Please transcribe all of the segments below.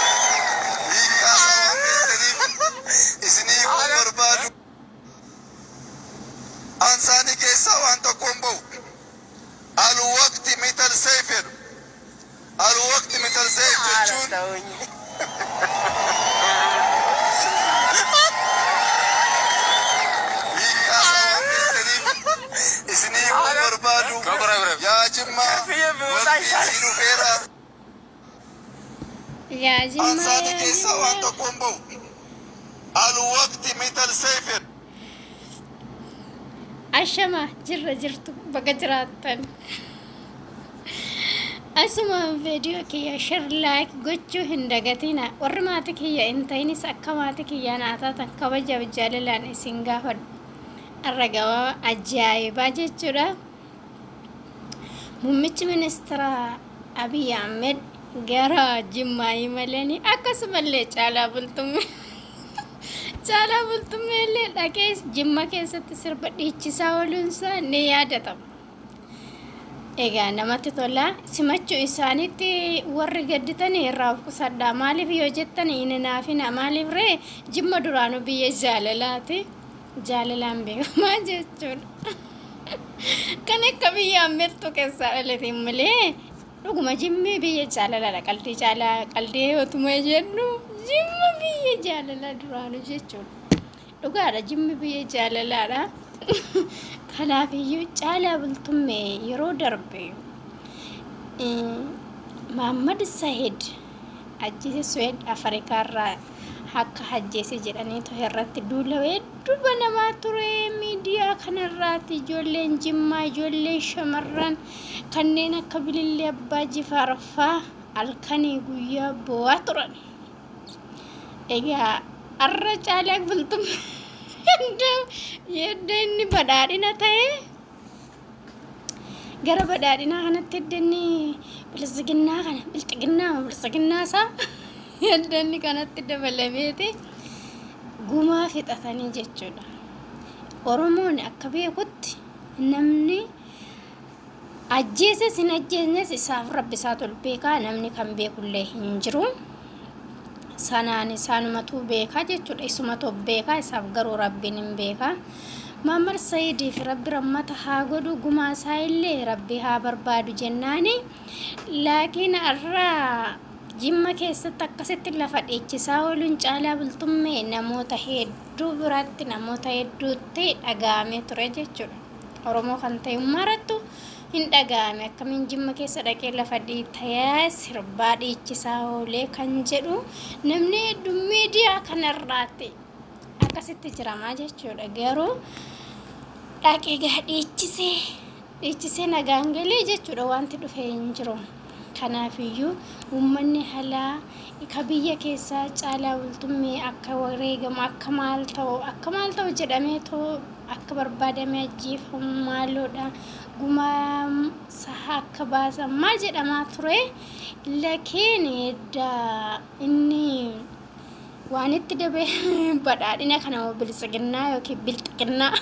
Hiikkaa isaa waan beektaniif isinii hiikuu hin barbaadu. Afaan isaanii keessaa waan tokko hin ba'u. Al-waqti mithal sayf jedhu. Al-waqti mithal sayf jechuun hiikkaa isaa waan beektaniif isinii hiikuu hin barbaadu. Yaa Jimmaa waqtiin sii dhufeera. Yaa Afaan Jimmaa isaanii yaa keessaa waan Jimmaa. tokko hin ba'u. Al-waqti mithal sayf jedhu. Ashama jirra jirtu baga jiraattan. Asuma viidiyoo kiyya share like gochuu hin dagatina. Warri maatii kiyya hin ta'inis akka maatii kiyyaa naa taatan kabajaaf jaalalaan isin gaafadhu. Har'a gabaaba ajaa'ibaa jechuudha. Muummichi ministeera Abiy Ahmed gara Jimmaa imalanii akkasumallee Caalaa Bultumee Caalaa Bultumee illee dhaqee Jimma keessatti sirba dhiichisaa ooluunsaa ni yaadatama. Egaa namatti tola. Simachuu isaaniitti warri gadditan irraa of qusadhaa. Maaliif yoo jettan hin hinaafina. Maaliif ree Jimma duraanuu biyya jaalalaati. Jaalalaan beekamaa jechuudha. Kan akka biyya Ameertuu keessaa dhalate malee dhuguma Jimmi biyya jaalalaadha. Qaldii caalaa qaldii otuma jennu Jimma biyya jaalalaa duraanuu jechuudha. Dhugaadha Jimmi biyya jaalalaadha. Kanaafiyyuu Caalaa Bultummee yeroo darbe Maammad Sahid ajjeese Suweed Afrikaarraa akka ajjeese jedhaniitu irratti duula hedduu banamaa ture miidiyaa kanarraati ijoolleen Jimmaa ijoolleen shamarran kanneen akka Bilillee Abbaa Jifaar faa halkanii guyyaa boo'aa turan. Egaa har'a Caalaa Bultummaa yedda inni badhaadhina ta'e gara badhaadhinaa kanatti edda inni biltsiginnaa kana bilxiginnaa moo biltsiginnaa isaa edda inni kanatti dabalameeti gumaa fixatanii jechuudha. Oromoon akka beekutti namni ajjeeses hin ajjeesnes isaaf rabbi isaatu ol beekaa namni kan beekullee hin jiru. Sanaan isaanumatu beekaa jechuudha. Isumatu of beekaa isaaf garuu rabbiin hin beekaa. Maammar Sayidiif rabbi rammata haa godhu gumaa isaa illee rabbi haa barbaadu jennaani. Laakiin har'a Jimma keessatti akkasitti lafa dhiichisaa ooluun Caalaa Bultummee namoota hedduu biratti namoota hedduutti dhaga'amee ture jechuudha. Oromoo kan ta'e marattu hin dhaga'ame akkamiin Jimma keessa dhaqee lafa dhiitaya sirbaa dhiichisaa oolee kan jedhu namni hedduun miidiyaa kanarraatti akkasitti jiramaa jechuudha. Garuu dhaqee gaa dhiichisee dhiichisee nagaan galee jechuudha wanti dhufe hin jiru. Kanaafiyyuu uummanni halaa ka biyya keessaa Caalaa Bultummee akka wareegamu akka maal ta'u akka maal ta'u jedhamee too akka barbaadame ajjeefamu maaloodha gumaa saha akka baasan maal jedhamaa ture lakiin edda inni waan itti dabe badhaadhina kana moo biltsiginnaa yookiin bilxiginnaa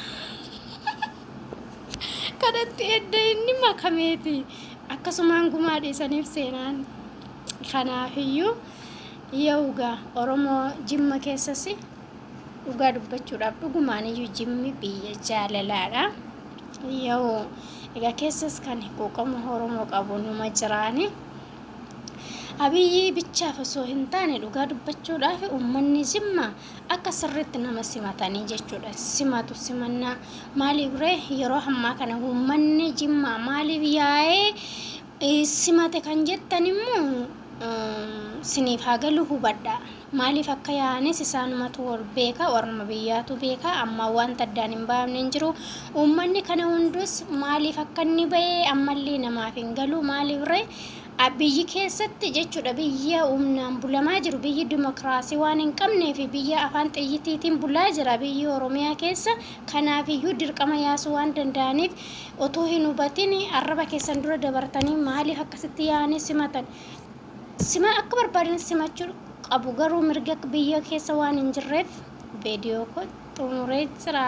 kanatti edda inni makameeti akkasumaan gumaa dhiisaniif seenaan kanaafiyyuu yaugaa Oromoo Jimma keessas dhugaa dubbachuudhaaf dhugumaan iyyuu Jimmi biyya jaalalaadha. Yoo egaa keessas kan quuqama Oromoo qabu numa jiraani. Abiyyi bichaaf osoo hin taane dhugaa dubbachuudhaaf uummanni Jimma akka sirriitti nama simatanii jechuudha. Simatu simannaa maaliif ree yeroo ammaa kana uummanni Jimmaa maaliif yaa'ee simate kan jettan immoo siniif haa galu hubadhaa. Maaliif akka yaa'anis isaanumatu wal beeka, warruma biyyaatu beeka. Amma wanta addaan hin baafne hin jiru. Uummanni kana hundus maaliif akka inni ba'e ammallee namaaf hin galu. Maaliif ree biyyi keessatti jechuudha biyya humnaan bulamaa jiru biyyi dimokiraasii waan hin qabnee fi biyya afaan xiyyitiitiin bulaa jira biyyi Oromiyaa keessa. Kanaafiyyuu dirqama yaasuu waan danda'aniif otoo hin hubatin arraba keessan dura dabartanii maaliif akkasitti yaa'anii simatan. Sima akka barbaadan simachuu qabu garuu mirga biyya keessa waan hin jirreef veediyoo koo xumuree jira.